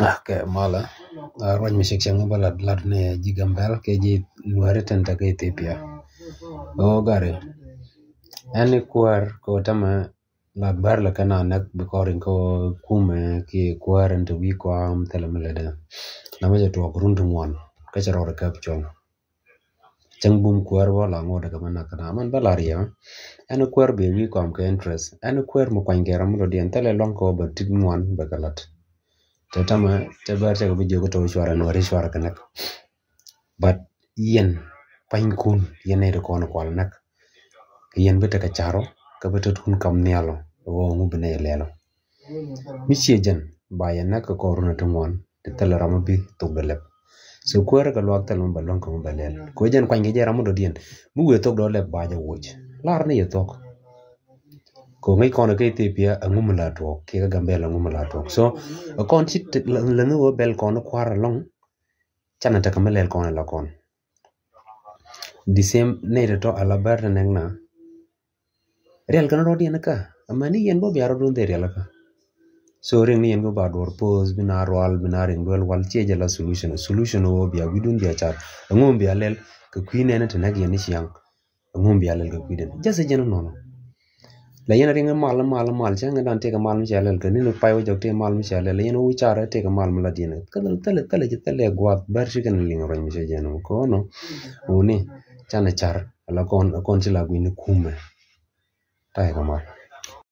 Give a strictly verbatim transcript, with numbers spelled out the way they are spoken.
Ah, kɛ malä. Ah, ruac mi cik cäŋ bä lat lat ni ji̱ Gambɛl kɛ ji̱ Nuɛri tin te kä Ethiopia. Ɣöö gari ɛn i̱ kuäär kɛ ɣöö tämɛ la bär lɛ kɛn a näk bi kɔr in kɛ ɣöö kumɛ kiɛ kuäär in te wi̱i̱ kɔam thilɛ mi lɛ dee. Namɛ cɛ tuɔɔk run ti ŋuan kä cɛ rɔɔd kɛp cuɔ̱ŋ. Cäŋ bum kuäär bä la ŋot kɛ mɛ nak kɛ na mɛn bä la riɛm. Ɛn kuäär bɛ wi̱i̱ kɔam kɛ interest. Ɛn kuäär mi kuany kɛ ram mi dɔ̱diɛn thilɛ luaŋ kɛ ɣöö bɛ tit ŋuan bɛ kɛ lat. Tɛ tämɛ tɛ bär cɛ kɛ bi jiök kɛ to̱ cuarɛ Nuɛri cuarɛ kɛ näk. But yɛn pua̱nykun yɛn nɛy ti kɔn kual näk. Kɛ yɛn bi tekɛ car ɔ kä bi tetkun kam nhial ɔ ɣöö ŋu bi nɛy lɛl ɔ. Mi ciɛ jɛn ba yɛn näk kɛ kɔr run a ti ŋuan ti thilɛ ram mi bi thok dɔ lɛp. So kuäärä kɛ luaak thilɛ mi bɛ luäŋ kɛ mi bɛ lɛl kɛ ɣöö jɛn kuany kɛ jɛ ram mi dɔ̱diɛn mi wëë thok dɔ lɛp ba jɛ woc. Lar ni yɛ thok. Kɛ ŋäc kɔn kä Ethiopia aŋu mi la tuɔɔk kiɛ kä Gambɛl aŋu mi la tuɔɔk. So kɔn ci läŋi wä bɛl kɔn kua̱r alɔŋ. Canɛ tekɛ mi lɛl kɔn ala kɔn. The same nɛy tɔ̱tɔ̱ ala bär tɛ nɛŋ na. Riɛl kɛn rɔ̱diɛn kä amäni yɛn bä bia rɔ̱dun thil riɛl kä. So riŋ ni yɛn bä ba duɔr pos bi na rual bi na riŋ duel wal ciɛ jɛ la solution. Solution wä bia wi̱dun bia car aŋu bia lɛl kɛ kui̱ nɛn ti näk yɛn ni ciaŋ. Aŋu bia lɛl kɛ kui̱dɛn just jɛn nɔnɔ. La yɛn riŋ mal mal mal cɛ ŋɛ dan tëëkɛ mal mi cia lɛl kɛ ni ni pay wä jɔk tëë mal mi cia lɛl la yɛn wä car tëëkɛ mal mi la diɛn thilɛ thilɛ thilɛ guath bär ci kɛn liŋ ruac mi cɛ jɛn wä kɛ wä nɔ. Wuni canɛ car ala kɔn kɔn ci la gui̱ni kumɛ. Ta̱yɛ kɛ mal.